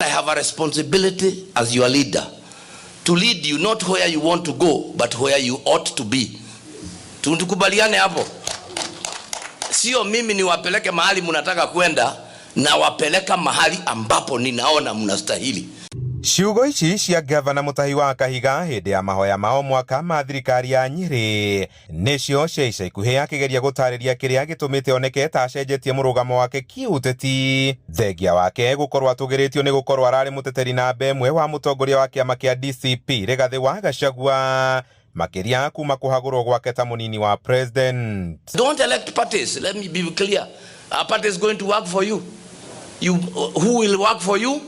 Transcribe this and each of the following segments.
I have a responsibility as your leader to lead you not where you want to go but where you ought to be. Tukubaliane hapo, sio mimi niwapeleke mahali mnataka kwenda, na wapeleka mahali ambapo ninaona mnastahili. Ciugo ici cia ngavana Mutahi wa Kahiga hĩndĩ ya mahoya ma o mwaka ma thirikari ya Nyĩrĩ nĩcio cia ica ikuhĩ akĩgeria gũtarĩria kĩrĩa gĩtũmĩte oneke ta acenjetie mũrũgamo wake kĩũteti, thengia wake gũkorwo atũgĩrĩtio nĩ gũkorwo ararĩ mũteteri namba ĩmwe wa mũtongoria wa kĩama kĩa DCP Rigathĩ wa Gachagua, makĩria kuma kũhagũrwo gwake ta mũnini wa president. Don't elect parties. Let me be clear. A party is going to work for you. You who will work for you?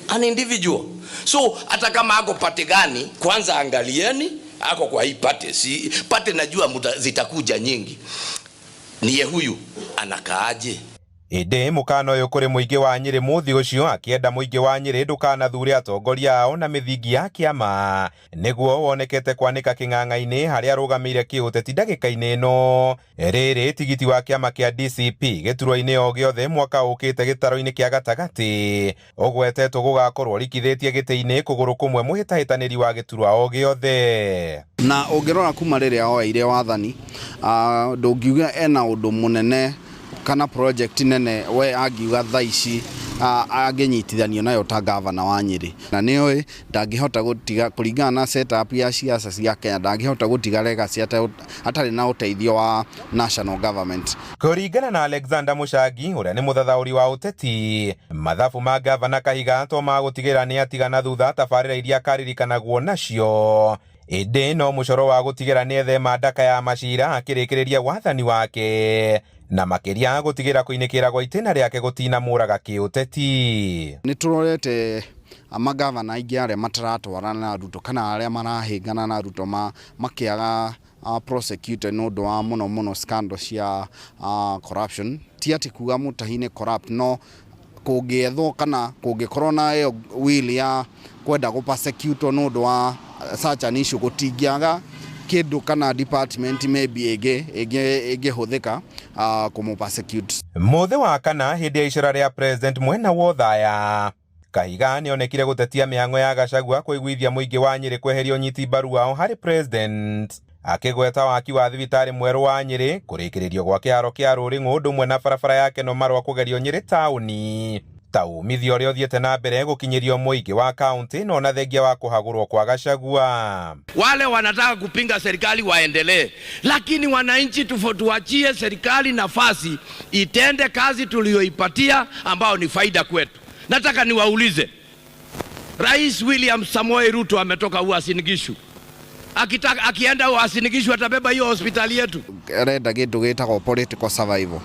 An individual. So hata kama ako party gani, kwanza angalieni ako kwa hii party. Si party najua zitakuja nyingi. Niye huyu anakaaje? Ĩndĩ mũkana ũyũ kũrĩ mũingĩ wa Nyĩrĩ mũthĩ ũcio akĩenda mũingĩ wa Nyĩrĩ ndũkanathure atongoria ao na mĩthingi ya kĩama nĩguo wonekete kwanĩka kĩng'ang'a-inĩ harĩa arũgamĩire kĩũteti ndagĩka-inĩ ĩno. Rĩrĩ tigiti wa kĩama kĩa DCP gĩturwa-inĩ o gĩothe mwaka ũkĩte gĩtaro-inĩ kĩa gatagatĩ ũgwetetwo gũgakorwo rikithĩtie gĩtĩ-inĩ kũgũrũ kũmwe mũhĩtahĩtanĩri wa gĩturwa o gĩothe. Na ũngĩrora kuma rĩrĩa oeire wathani, ndũngiuga ena ũndũ mũnene kana project nene we angiuga thaa ici angĩnyitithanio nayo ta gavana wa Nyĩrĩ, na nĩoĩ ndangĩhota gũtiga kũringana na setup ya ciaca cia Kenya, ndangĩhota gũtiga legacy atarĩ na ũteithio wa national government. Kũringana na Alexander Mũcangi ũrĩa nĩ mũthathaũri wa ũteti, mathabu ma gavana Kahiga to ma gũtigĩrĩra nĩ atigana thutha tabarĩra iria akaririkanagwo nacio, ĩndĩ no mũcoro wa gũtigĩra nĩ ethema ndaka ya macira akĩrĩkĩrĩria wathani wake, na makĩria gũtigĩra kũinĩkĩra gwa itĩna rĩake gũtinamũraga kĩũteti. Nĩ tũrorete magavana aingĩ arĩa mataratwarana na Ruto kana arĩa marahĩngana na Ruto makĩaga prosecuted nĩ ũndũ wa mũno mũno scandal cia corruption. Ti atĩ kuga Mutahi nĩ corrupt, no kũngĩethwo kana kũngĩkorwo na ĩyo will ya kwenda gũ persecute nĩ ũndũ wa such an issue, gũtingĩaga kĩndũ kana department maybe ĩngĩ ĩngĩhũthĩka kũmũ persecute. Mũthĩ wa kana hĩndĩ ya icera rĩa president mwena wa Othaya, Kahiga nĩonekire gũtetia mĩhang'o ya Gachagua kũiguithia mũingĩ wa Nyĩrĩ kweheria ũnyiti mbaru wao harĩ president, akĩgweta waki wa thibitarĩ mwerũ wa Nyĩrĩ, kũrĩkĩrĩrio gwa kĩharo kĩa Rũrĩng'ũ ũndũ ũmwe na barabara ya Keno Marwa kũgerio Nyĩrĩ taũni ta umithio ũrĩa ũthiĩte na mbere gũkinyĩrio mũingĩ wa kaũntĩ no na thengia wa kũhagũrwo kwa Gachagua. Wale wanataka kupinga serikali waendelee, lakini wananchi tuachie serikali nafasi itende kazi tuliyoipatia ambao ni faida kwetu. Nataka niwaulize, Rais William Samoei Ruto ametoka Uasin Gishu, akitaka akienda Uasin Gishu atabeba hiyo hospitali yetu? Arenda kĩndũ gĩtagwo political survival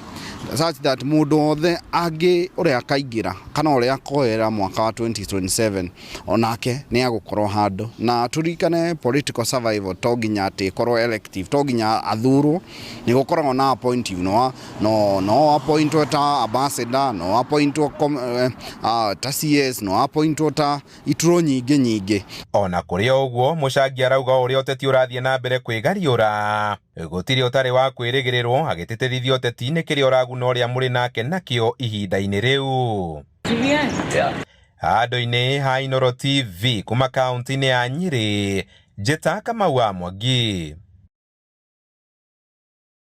such that mũndũ wothe angĩ ũrĩa akaingĩra kana ũrĩa akoera mwaka wa 2027 onake nĩ agũkorwo handũ. Na tũririkane, political survival to nginya atĩ ĩkorwo elective, to nginya athurwo, nĩ gũkoragwo na appointive. No appointwo ta ambassador, no appointwo ta CS, no appointwo ta ituro nyingĩ nyingĩ. Ona kũrĩ o ũguo, Mũcangi arauga o ũrĩa ũteti ũrathiĩ na mbere kwĩgariũra gũtirĩ ũtarĩ wa kwĩrĩgĩrĩrwo, agĩtĩtĩrithia ũteti nĩ kĩrĩa ũraguna ũrĩa mũrĩ nake nakĩo ihinda-inĩ rĩu. Handũ-inĩ ha Inooro TV kuma kaũntĩ-inĩ ya Nyĩrĩ, njĩta Kamau wa Mwangi.